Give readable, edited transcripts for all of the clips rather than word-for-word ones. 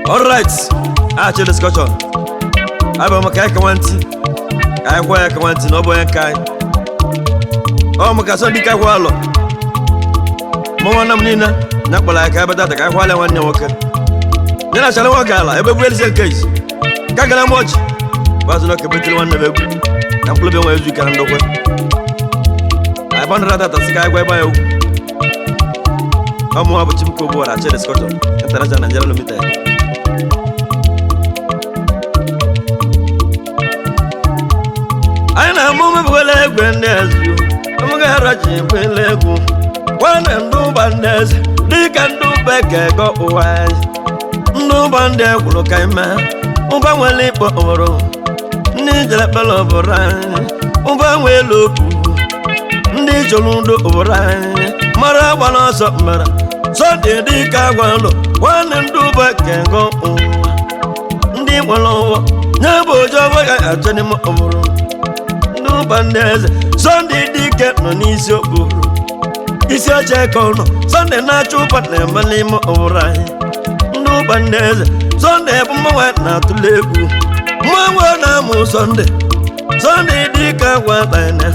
Alright, achị discussion. Abụ maka anyị ka ntị, ka anyị gwa ya ka ntị na ọ bụ onye nke anyị. Ọ maka sọ dike akwa alọ. Mụ nwanne m niile na kpọrọ anyị ka ebe tata ka anyị kwala nwanne nwoke. Nye na achara nwoke ala ebe bụ elise nke isi. Ka gara m ọchị. Bazụ na kebetiri nwanne m egwu. Ka mkpụrụ obi nwe ezu ike na ndokwe. Anyị gbandara tata sị ka anyị gwa ebe anyị okwu. Ọ mụnwa bụ Chibuko Obuwara, Achị Discussion International Nigeria Limited. Anyị na-amụ mebụkwala egwe ndị eze mgara ji ekwela egwu nwanne ndị ụba ndị eze dịka ndị ụba eke go ụwa anyị ndị ụba ndị egwuru ka ime ụba nwere ikpo obodo ndị jere kpere obodo anyị ụba nwere okwu ndị chọrọ udo obodo anyị mara agbara ọsọ mara sọdị dịka agwa ndụ nwanne ndị ụba eke go ụwa ndị nwere ụwa nye bụ ojo ya achọ n'ime obodo ndị ụba ndị eze Sọnde dike nọ n'isi okporo isi oche ka ọ nọ Sọnde na-achọ ụba na-eme n'ime obodo anyị ndị ụba ndị eze Sọnde bụ mmanwe na-atụle egwu mmanwe na-amụ Sọnde Sọnde dike gwa bana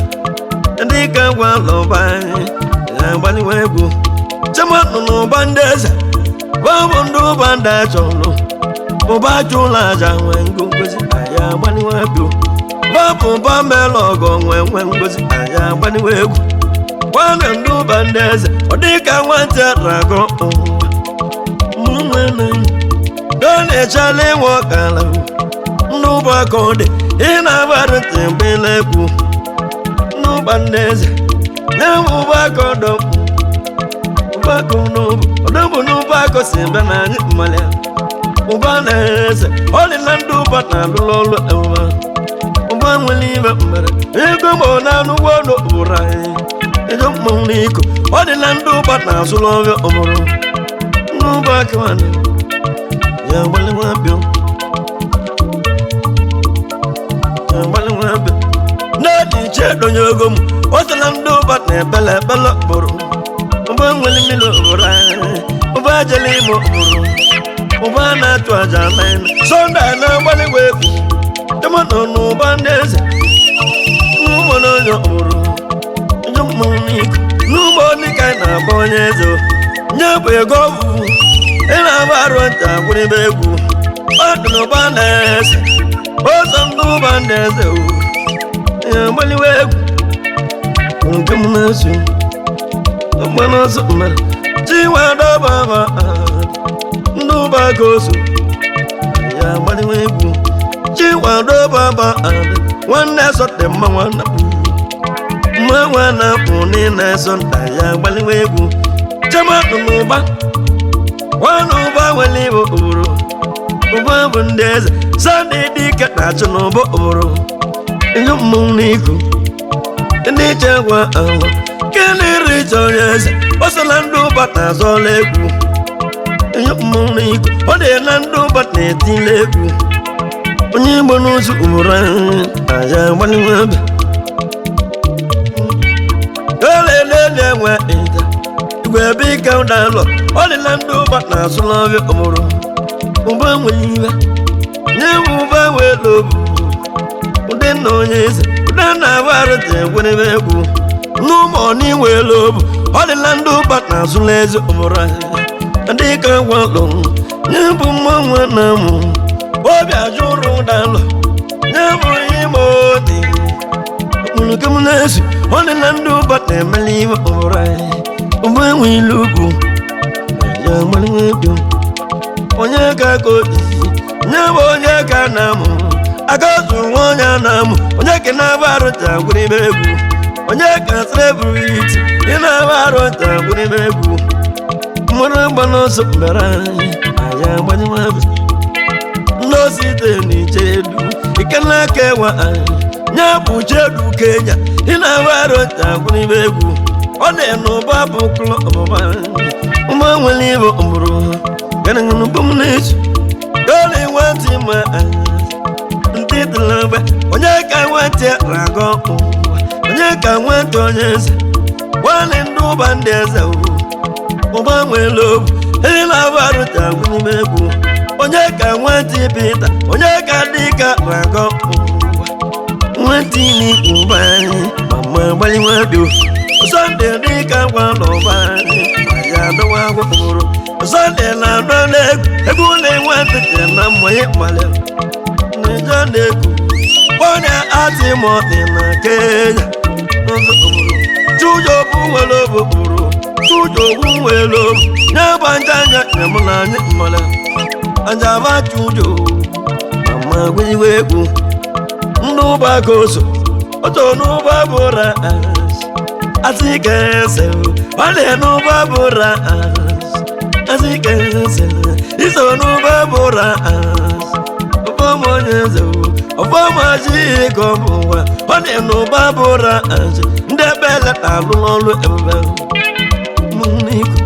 dike gwa lọba anyị na-agbaliwe egwu chimanụ n'ụba ndị eze babụ ndị ụba ndị achọrọ ụba chụla aja nwee ngozi anyị agbaliwe egwu babụ ụba mela ọgọ nwee nwee ngozi anyị agbaliwe egwu nwanne ndị ụba ndị eze ọ dịka nwata na-agụ ọ na-echala ịnwe ọkala ndị ụba ka ọ dị ị na-agbara ntị mgbe egwu ndị ụba ndị eze na-enwe ụba ka ọdọ ọdọbụ n'ụba akọ si bịa na anyị mmalị ụba na-eze ọ dị na ndị ụba na-alụlụ ọlụ ụba ụba nwere ibe mbara ego ma ọ na-anụ ụgbọ ọnụ obodo anyị ego mmanwụ n'iko ọ dị na ndị ụba na-azụrụ ọbịa ọmụrụ ndị ụba akịwanị ya agbalịnwa bịa ya agbalịnwa bịa na-adị iche donye ego m ọ sị na ndị ụba na-ebele ebele okporo ụba nwere mmiri obodo anyị ụba jere ime obodo ụba na-atụ aja naịna Sọnde na-agbalịgwa egwu tụmanụ n'ụba ndị eze n'ụgbọ n'onye okporo ndị mmanwụ n'iko n'ụgbọ dịka anyị na-agba onye eze nye bụ ego ọbụ ị na-agba arụ nta gwụrịba egwu ọ dị n'ụba na-eze ụzọ ndị ụba ndị eze ya agbaliwe egwu nke m na-eso mmanụ ọsọ mmadụ chinwadọbaba ndị ụba ka oso ya agbaliwe egwu chinwadọbaba nwanne sọte mma nwanne mmanwụ na-apụ n'ịna eso nta ya agbaliwe egwu chimadụ n'ụba nwanne ụba nwere ibe obodo ụba bụ ndị eze Sọnde dike na-achụ n'ụba obodo ndị mmanwụ n'iko ndị chekwa ahụ kelere ịchọ onye eze o so na ndị ụba na-azọla egwu onye mmanwụ n'iko ọ dị na ndị ụba na-etile egwu onye igbo n'ụzọ ugboro aja agbaliwe ebe olelele enwe ịda igwe ebe ike ụdalọ ọ dị na ndị ụba na-azụla ọbịa ọmụrụ ụba nwere iwe nye m ụba nwere obu ụdị nna onye eze ụdị na-abụ arụta egwerebe egwu n'ụmụ n'inwere obu ọ dị na ndị ụba na-azụla eze ọmụrụ anyị ndị ka gwalụ nye bụ mmanwe na mụ obi ajụrụ ụdalọ nye bụ ime odi okpuru m na-ezu ọ dị na ndị ụba na-emeli ihe ọmụrụ anyị ụba enweghị ugwu ya agbalịwa egwu onye ka ka obi nye bụ onye ka na-amụ aka otu nwa onye na-amụ onye ka na-agba arụta gwụrịba egwu onye ka selebriti ị na-agba arụta gwụrịba egwu mmadụ gba n'ọsọ mbara anyị anyị agbanyụwa n'osite na ichedu ike n'aka ewa anyị nye bụ chedu kenya ị na-agba arụta gwụrịba egwu ọ dị n'ụba bụ klọ ọbụba ụmụ nwere ibe ọmụrụ gana m na-ezu gọlị nwantị ma ndị dịlebe onye ka nwantị na-agọ ụwa onye ka nwantị onye eze nwanne ndị ụba ndị eze ụba nwere obu ị na-abụ arụta agwụ n'ime egwu Onye ka nwantị Pita, onye ka dịka na-agọ nwantị n'ikwu anyị ma gbalịnwa bi. Sọnde dịka gwa n'ụba anyị ya adọwa agwụrụ. Sọnde na-adọ n'egwu egwu na-enwe ntịtị na mmanya mmalị n'ịjọ na-egwu onye atị mọdị na Kenya n'ụzọ obodo. Chujo bụ nwere obodo, chujo bụ nwere obu nye bụ anja anya nyemụ na anyị mmalị anjaba chujo ma gwiwe egwu. Ndị ụba ka oso otu n'ụba bụra asị ka ese ọ dị n'ụba bụra asị ka ese iso n'ụba bụra ọfọm onye eze ọfọmaji ka ọ bụ ụwa ọ dị n'ụba bụra asị. Ndị ebele na-alụ n'ọlụ ebube n'iko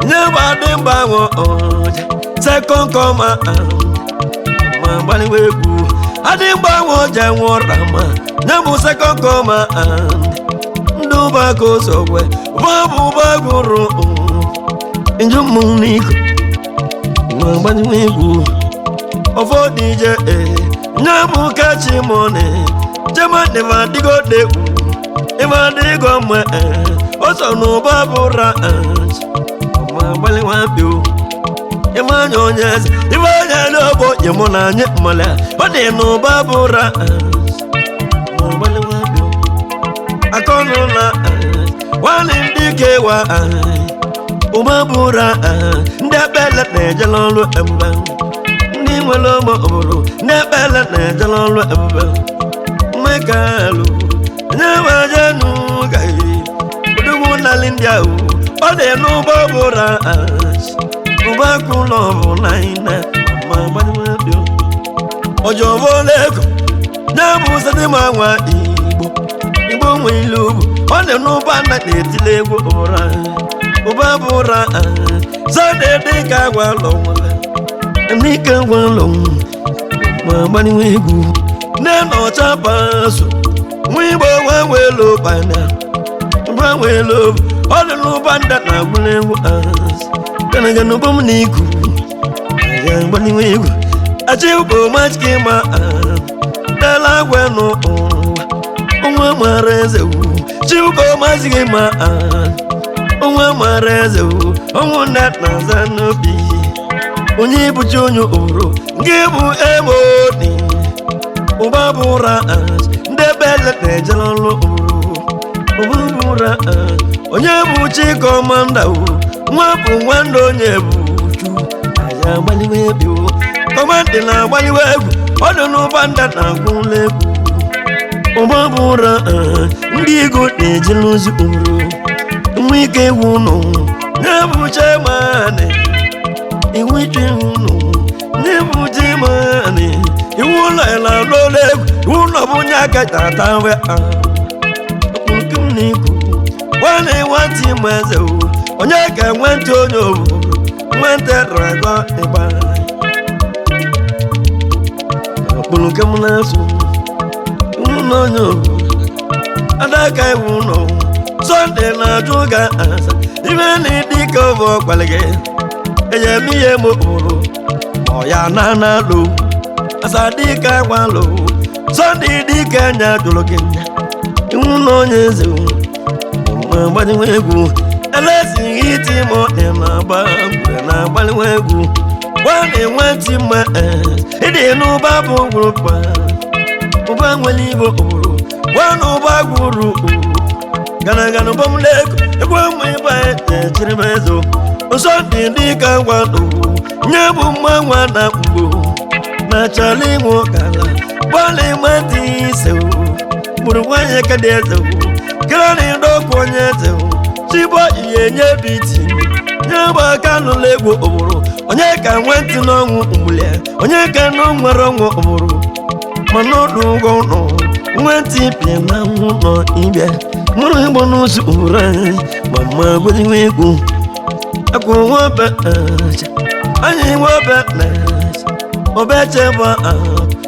nye gbadị mgbanwe ọja sekọnd kọma ma gbaliwe egwu adị mgbanwe ọja nwụra ma nye bụ sekọnd kọma. Ndị ụba ka ụzọ gwe ụba bụ ụba gwụrụ nju mmụ n'iko ma gbaliwe egwu ụfọdụ ije ee nye bụ kachi mọni jemani ma dịgo degwu ịma dịgo mma ee ọsọ n'ụba bụra ma gbaliwe bi ịmanya onye eze ibe onye n'ogbo yimụ na anyị mmalị ọ dị n'ụba bụra ma gbaliwe bi akọnụ na nwanne ndị kewa ụba bụra. Ndị ekpele na-eje n'ọrụ ebube, ndị nwere ụmụ obodo, ndị ekpele na-eje n'ọrụ ebube. Mmekalụ onye wejenu gaghị odogwu nalị ndị ahụ ọ dị n'ụba bụra ụba kụlọ bụ naina ma gbanyere bi ọjọbọ lego nye bụ sadịma nwa igbo igbo nwe ilu ugwu ọ dị n'ụba na na-etile egwu ụra ụba bụra sọde dị ka agwa lọ nwere n'ike ngwa lọ ma gbanyere egwu nne na ọcha paso nwa igbo nwa nwelu bana gbanwelu ọ dị n'ụba nda na agwụla egwu ganaga n'ụbọ m na iku ya gbanyere egwu achịkwu machike ma dela agwa n'ụwa onwe mara eze wu chịkwu masịghị ma onwe mara eze wu ọnwụ nna na-aza n'obi onye ịbụchi onye obodo nke bụ emoni ụba bụra ndị ebele na-eje n'ọrụ obodo ụba bụra. Onye bụ chi kọmanda nwa bụ nwanne onye bụ chu aja agbaliwe egwu kọmandị na-agbaliwe egwu ọ dị n'ụba nda na-agwụla egwu ụba bụra. Ndị ego na-eje n'ozi obodo nwa ike egwu nọ na-ebu chemani iwu ike iwu nọ na-ebu chemani iwu ụlọ ịla n'ụlọ egwu iwu ụlọ bụ onye aka tata nwe nke m na-ekwu nwanne nwantị ma eze onye ka nwantị onye obodo nwantị rago ịgba ọkpụrụ nke m na-asụ iwu na onye obodo adaka iwu nọ sọnde na-ajụ ga asa ibe na ịdị ka ọ bụ ọkpalị gị enyem ihe m okporo ọ ya na na-alụ asa dịka gwalụ sọnde dịka anya jụrụ gị nya iwu na onye eze ma gbaliwe egwu elesighị iti ma ọ dị na-agba mgbe na-agbaliwe egwu gwa na-enwe ntị mma ịdị n'ụba bụ gwụrụkpa ụba nwere ibo obodo gwa na ụba gwụrụ gana gana ụbọ m lego egwu ụmụ ịba na-echiri m ezo nsọ dị dịka ngwa n'ugwu nye bụ mma nwa na mgbo na chala inwe kala gbalị mmadụ ise mụrụ nwanyị ka dị eze kere na ịdọkwu onye eze chibọ ihe nye biti nye bụ aka nụlọ egwu obodo onye ka nwentị n'ọnwụ mgbulie onye ka nọ nwere ọnwụ obodo mana ọdụ ụgwọ ụlọ nwentị bi na ụlọ ịbịa mụrụ igbo n'ụzọ obodo anyị ma ma gweziwe egwu akwụ nwobe anyị nwobe na obeche bụ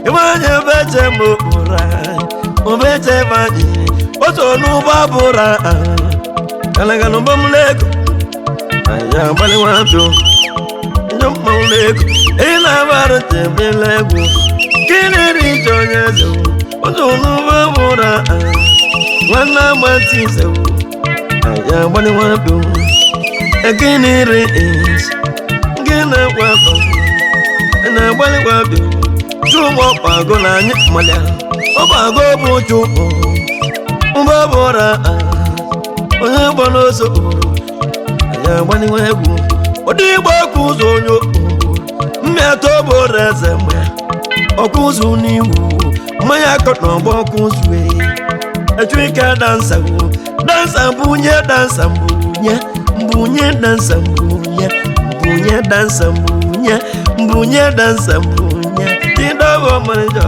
ibe anyị obeche ma okporo anyị obeche bụ anyị otu n'ụba bụra galagala ụbọ m lego anyị agbaliwa abịa ndị mmanwụ lego. Ị na-agbara tebele egwu. Gịnị ije onye eze? Ụzọ n'ụba bụra nwanne agbati ise ya agbaniwa bụ gịnị ri gị na-ekwe na-agbalịkwa bi chụmụ ọkpago na anyị mmalịa ọkpago bụ chukwu mgbe bụra onye gba n'ọsọ anyị agbaniwa egwu ụdị igbo ọkụ ụzọ onye okpuru mmetọ bụrụ eze mgbe ọkụ ụzọ n'iwu mmanya akọ na ọgbọ ọkụ ụzọ echu ike dansa dansa mbunye dansa mbunye mbunye dansa mbunye mbunye dansa mbunye mbunye dansa mbunye tidọbọ mmanịja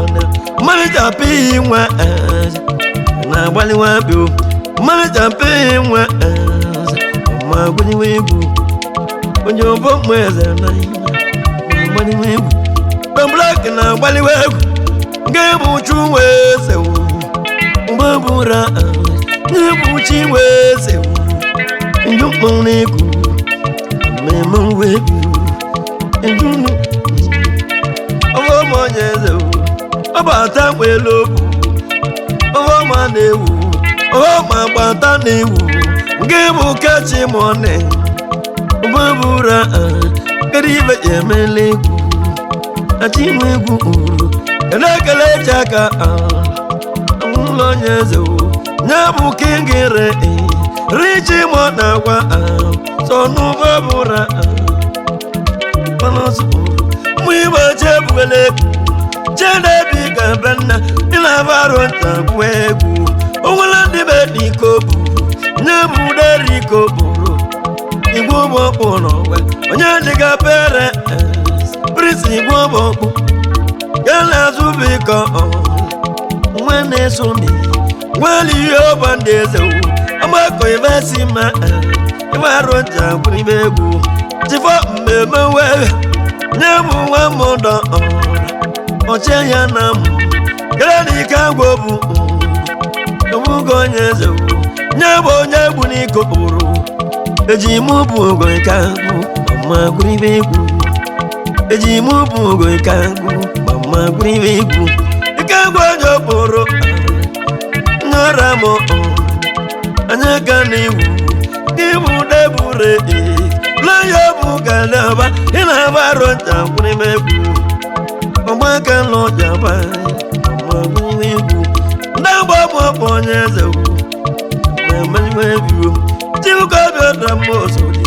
mmanịja pịghị nwa na-agbalịwa bi mmanịja pịghị nwa ma agbalịwa egwu onye ọbọ mmụ eze na agbalịwa egwu Don Black na-agbalịwa egwu nke bụ chu wee sewu mgbe bụra nye bụ chi wee sewu nju mkpọrọ egwu mmemme wee bi nju ọbọ ma onye eze ọ bụ ata nwere obu ọbọ ma na-ewu ọbọ ma gbata na-ewu nke bụ kachi mọni mgbe bụra kedu ibe ya emela egwu achi nwe egwu uru kedu ekele eji aka ụlọ onye eze nye bụ kingire richi mọ na agwa sọ n'ụba bụra mụ igbo chebuwele egwu chedebi ka be nna ị na-abarụ nta bụ egwu onwere ndị be n'iko bụ nye bụ deriko bụrụ igwe ụgbọkpụ n'ọgwa onye dịga pere prisi igwe ụgbọkpụ ya na-azụ biko nwa na-eso m nwere ihe ọba ndị eze amakọ ibe si ma ibe arụ nta gwụrụ ibe egwu chifọ mmemme wee nye bụ nwa m dọ ọchị ya na m kere na ike agwọ bụ obugo onye eze nye bụ onye egwu n'iko kpụrụ eji mụ bụ ogo ike agwụ mama gwụrụ ibe egwu eji mụ bụ ogo ike agwụ mama gwụrụ ibe egwu ike agwụ onye okporo nyọra m anya ga n'iwu ịbụ debure laya bụ galaba ị na-agba arụ nta gwụrụ ime egwu ọgbaka lọjaba ma gwụrụ egwu ndị agba bụ ọkpọ onye eze na-emeliwe egwu chibuka obi ọdara mma osodi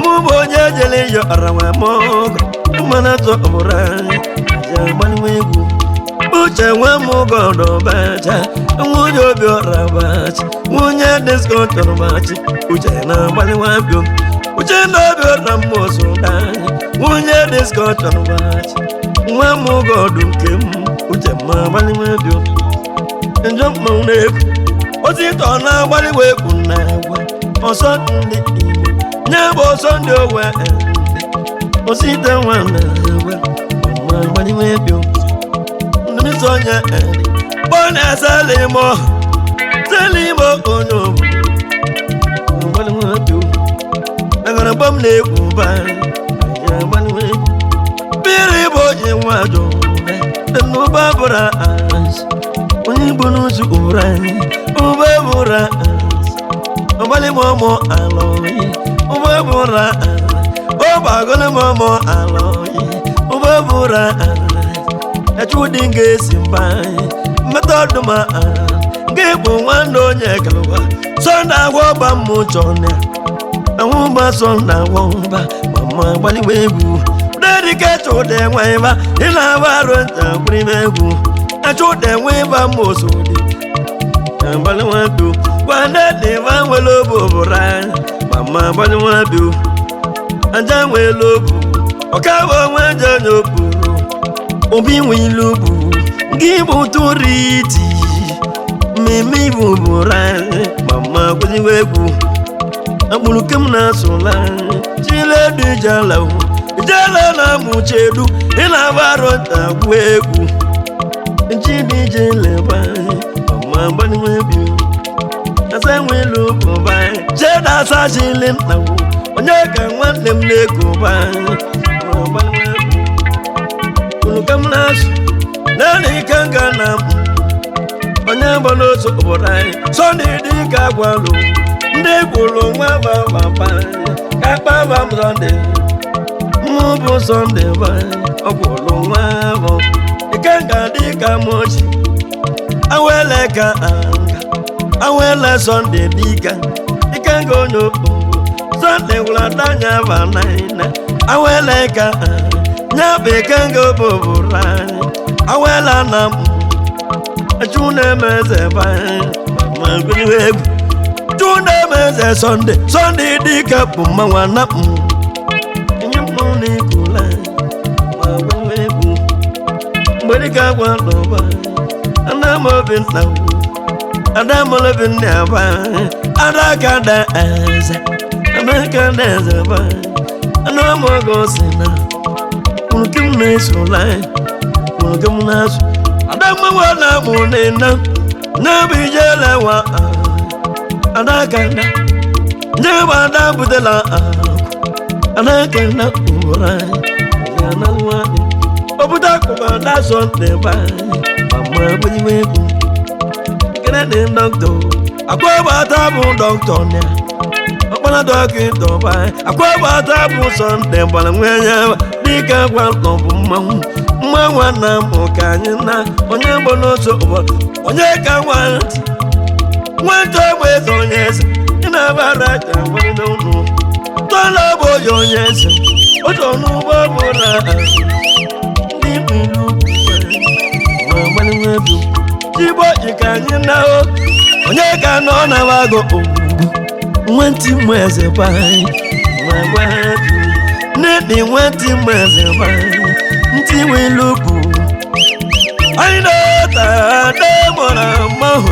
mụ bụ onye ejele yọ arawa mọgọ mmanụ atọ ọbụrụ anyị aja agbaliwe egwu uche nwe m gọdọ bacha nwunye obi ọra bacha nwunye disko tọrọ bachi uche na-agbaliwa bio uche na obi ọra mma osodi anyị nwunye disko tọrọ bachi nwa m gọdụ nke m uche ma agbaliwa bio njọ mmanwụ na-ekwu ositọ na-agbaliwa egwu na agwa ọsọ ndị Igbo nye bụ ọsọ ndị owe osite nwa na agwa ma agbaliwa bio ndụmịsọ onye bọna salimo salimo onye obodo agbaliwa bio agaragba m na-ekwu ba agbaliwa egwu mmiri bụ onye nwa ajọ dị n'ụba bụra onye igbo n'ụzọ ụra ụba bụra ọgbalịmọmọ alọghị ụba bụra ọgbagọlịmọmọ alọghị ụba bụra echudị ga-esi mba mmeta ọdụma nke bụ nwanne onye kelụwa sọnda agwọ ọgba mmụ chọna anwụ gba sọnda agwọ mba mama gbaliwe egwu dedike chụde nwa ịba ị na-agba arụ nta kwuru ime egwu achụde nwa ịba mma osodi agbalịnwado gwanne dị ịba nwere obu bụrụ anyị mama agbalịnwado aja nwere obu ọka bụ onwe aja onye okpuru obi nwe ilu bụ gị bụ tụrụ iti mmemme ibu bụrụ anyị mama kwụziwe egwu akpụrụ kem na-asụla chiledu ijala ijala na-amụchedu ị na-agba arụ nta gwu egwu chidije leba mama gbanwe bi asa nwelu bụba cheda asa chile nna onye ka nwanne m na-eko ba na-asụ naanị ike nga na m onye gba n'otu obodo anyị Sọnde dịka agwalụ ndị gwụrụ nwa baba ka kpaba m Sọnde mụ bụ Sọnde ba ọgwụrụ nwa bụ ike nga dịka mochi awele ka anga awele Sọnde dịka ike nga onye okpogbo Sọnde gwụrụ adanya ba naina awele ka nya bụ ike nga oboburu anyị awela na m egwu Chunameze Sọnde Sọnde dịka bụ mmanwụ anapụ nye mmanwụ na-ekula ma gbanwe egwu mgbe dịka gwa n'ụba adamobi nna adamobi nna aba adaka da eze adaka da eze ba anamogo si na kwuru m na-esola kwuru m na-asụ adamawa na mụ nina n'ebe ijele wa adakana n'ebe ada butela akụ adakana ụra ya na nwa obodo akụba ada Sọnde ba mama abụghị egwu kene dị dọkịta akwa bụ dọkịta na ọkpara dọkịta ba akwa bụ Sọnde gbara nwa ya dịka gwa bụ mmanwụ mmanwụ na mụ ka anyị na onye gbọ n'otu ụbọchị onye ka nwantị nwata ogbe eze onye eze ị na-abara aja nwere n'ụlọ tọla bụ onye onye eze otu ọnụugbo bụ na ndị ilu ma gbanwe bụ igbo ji ka anyị na onye ka nọ na wago ogbugbu nwantị mụ eze be anyị ma gwa nne dị nwantị mụ eze be anyị ntị wilu bụ anyị na-ata ada mụrụ amahụ